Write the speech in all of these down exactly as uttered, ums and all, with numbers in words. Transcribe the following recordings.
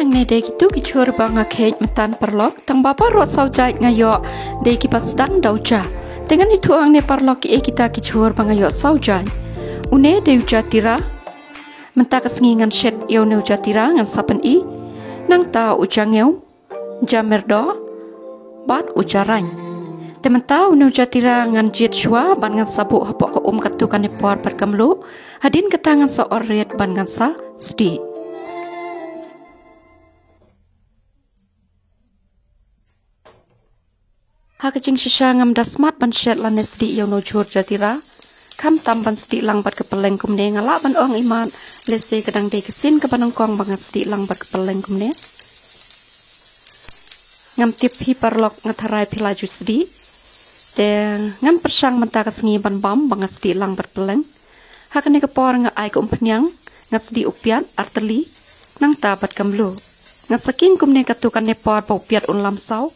Ne dei kitu ki jhur ba nga kheit myntan paralok, tang ba baroh saw jait nga ïoh dei kiba sdang da u ja. Te ngan ïathuh hangne paralok kiei kita ki jhur ba nga ïoh saw jait. Une dei u jatira. Mynta ka sngi ngan shet ïa une u jatira, ngan sa pyni. Nangta u jangew, jamerdoh, bad u jarain. Te mynta une u jatira ngan jied shuwa bad ngan sa buh hapoh ka um katto katne por bad ka mluh. Hadien kata ngan sa or rit bad ngan sa sdieh. Ha ka jingshisha ngam da smat ban shet lane sdieh ïa uno u jhur jatira. Khamtam ban sdieh lang bad ka pylleng kumne, nga lah ban ong imat, lehse ka dang dei ka sien kaba nyngkong ba nga sdieh lang bad ka pylleng kumne. Ngam tip phi paralok, nga tharai phi la ju sdieh. Te ngan pyrshang mynta ka sngi ban bam ba nga sdieh lang bad pylleng. Ha kane ka por nga ai ka umphniang, nga sdieh u piat artylli, nangta bad ka mluh. Ngan sa kieng kumne katto katne por ba u piat un lam saw.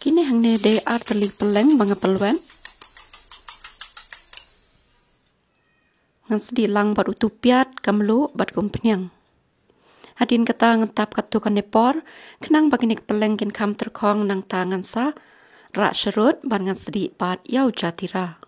Kine hangne dei artylli pylleng ba nga pynlwet. Ngan sdieh lang bad utu u piat, ka mluh bad ka umphniang. Hadien kata ngan tap katto katne por, khnang ba kine ki pylleng kin kham tyrkhong, nangta ngan sa rah sharud bad ngan sdieh pat ïa u jatira.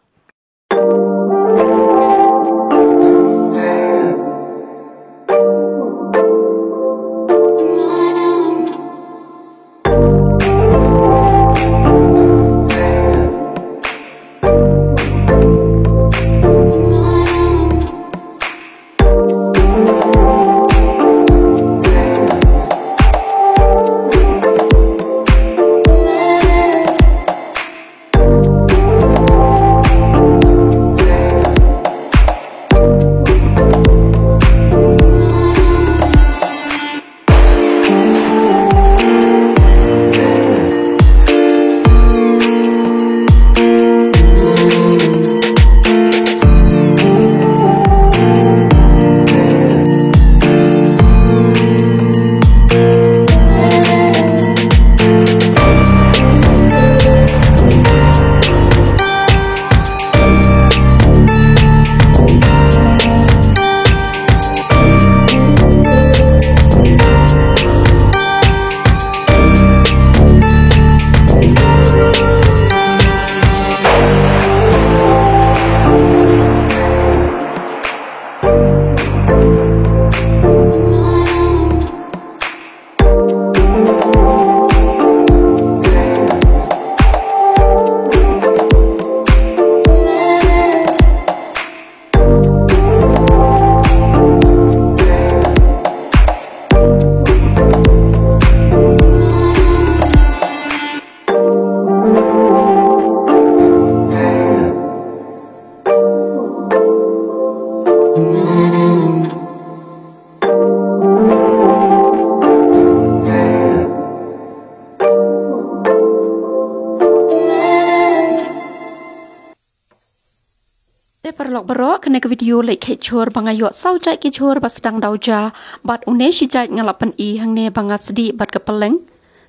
Te paralok baroh, kane ka video leh kheit jhur ba nga ïoh saw jait ki jhur ba sdang da u ja, bad une shi jait nga la pyni hangne ba nga sdieh bad ka pylleng.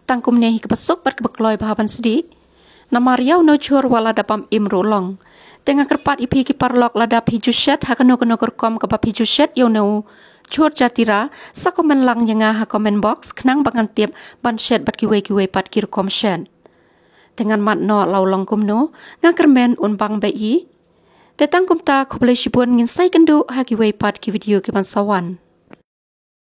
Tang kumne hi kaba suk bad kaba kloi bha ban sdieh. Namar ïa uno u jhur wat la da bam im ruh long. Te nga kyrpad ïa phi ki paralok, lada phi ju shet ha kano kano ka rukom kaba phi ju shet ïa uno u jhur jatira, sa comment lang ïa nga ha comment box, khnang ba ngan tip ban shet bad kiwei kiwei pat ki rukom shet. Te ngan mad noh la u long kumno, nga kyrmen un bang beit hi. Te tang kumta, khublei shibun, ngin sa ïakynduh ha kiwei pat ki video kiban sa wan.